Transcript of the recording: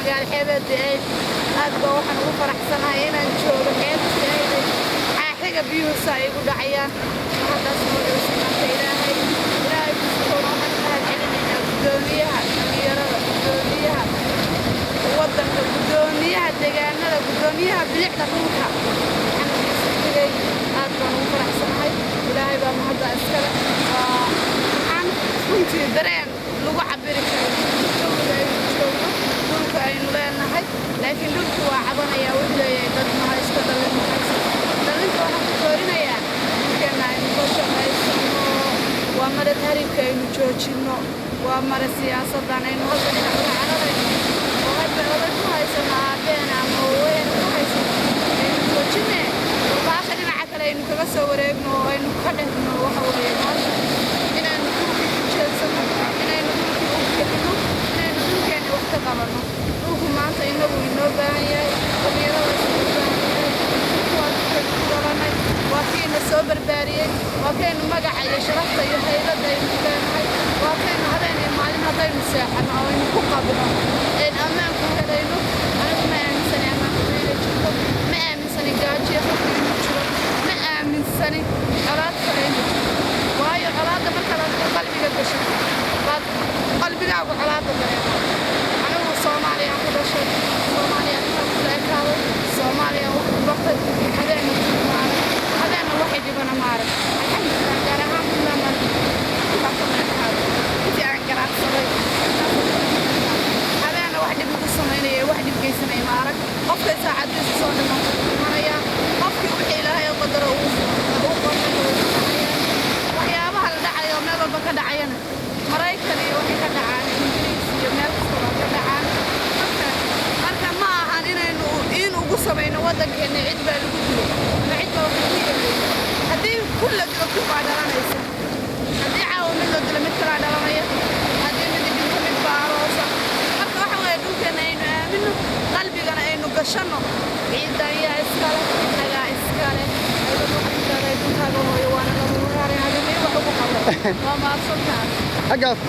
Magaalo xeebeedda Eyl. Aad baa waxaan ugu faraxsanahay inaan joogo xeebtii Eyl. Xaaxiga biyuhu saa igu dhacayaan. Haddaas waxay u sugnaatay Ilaahay. Ilaahay kusugoona waxaan u mahad celinaynaa guddoomiyaha dhalinyarada, guddoomiyaha waddanka, guddoomiyaha deegaanada, guddoomiyaha bilicda dhulka, Maxamed Yuusuf Bigey. Aad baan ugu faraxsanahay. Ilaahay baa mahadda iskale. Waa waxaan runtii dareen lagu cabiri karo jawiga aynu joogno, dhulka aynu leenahay. Laakiin dhulku waa cabanaya, wuxuu leeyahay dad ma haysto, dhalin ma haysto. Dhalinta waxaan ku doorinayaa dhulkeenna aynu ka shaqaysano, waa mare tahriibka aynu joojinno, waa mare siyaasaddan aynu hadda dhinac uga cararayno oo hadda oday ku haysano, aabeena ama hooyana ku haysano, aynu joojine. Baasha dhinaca kale aynu kaga soo wareegno oo aynu ka dhehno. Waxa weeye baasha inaynu dhulkii ku jeedsano, inaynu dhulkii u kicino, inaynu dhulkeenni wax ka qabanno. Dhulku maanta inagu inoo baahan yahay, dhalinyaradaas inoo baahan yahay. Dhulku waa dhulkaynu ku dhalanay, waa kiina soo barbaariyey, waa kaynu magaca iyo sharafta iyo haybadda aynu ku leenahay, waa kaynu habeen iyo maalin haddaynu seexano oo aynu ku qabno aynu ammaan ku helayno. Anigu ma aaminsani ammaan xumo inay jirto, ma aaminsani gaajo iyo faqri inuu jiro, ma aaminsani colaad kale inay jirto, waayo colaadda markaad adigu qalbiga gashato baad qalbigaagu colaadda dareema. Anigu Soomaaliyaan ku dhashay, Soomaaliya intaan kula ekaaday, Soomaaliya wax ku bartay. Habeenna tuug ma arag, habeenna waxay dhibana ma arag, alxamdulilah. Gaar ahaan Puntland baan intaan kula ekaaday, intii aan garaacsaday. Habeenna wax dhib igu samaynaya, wax dhib geysanaya ma arag. Qofkay saacadiisu soo dhimato dhimanaya, qofkii wixii Ilaahay u qadaro uu qornay uu dhacaya. Waxyaabaha la dhacayo meel walba ka dhacayana, Maraykan iyo waxay ka dhacaan, Ingiriis iyo meel kasta waa ka dhacaan. Marka ma ahan inaynu in ugu samayno waddankeena cid baa lagu dilo ama cid baa wax lagu yeelay. Haddii kun la dilo, kun baa dhalanaysa. Haddii caawa mid la dilo, mid kalaa dhalanaya. Haddii mid dhinto, mid baa aroosa. Marka waxa weeye dhulkeena aynu aamino, qalbigana aynu gashanno. Ciiddan yaa iskale? Nagaa iskale. Aydad waxaad ku leedahay dhulkaaga hooyo, waana lagu haaray. Hadimay wax ugu qabo, waa mahadsantahay. Xaggaas.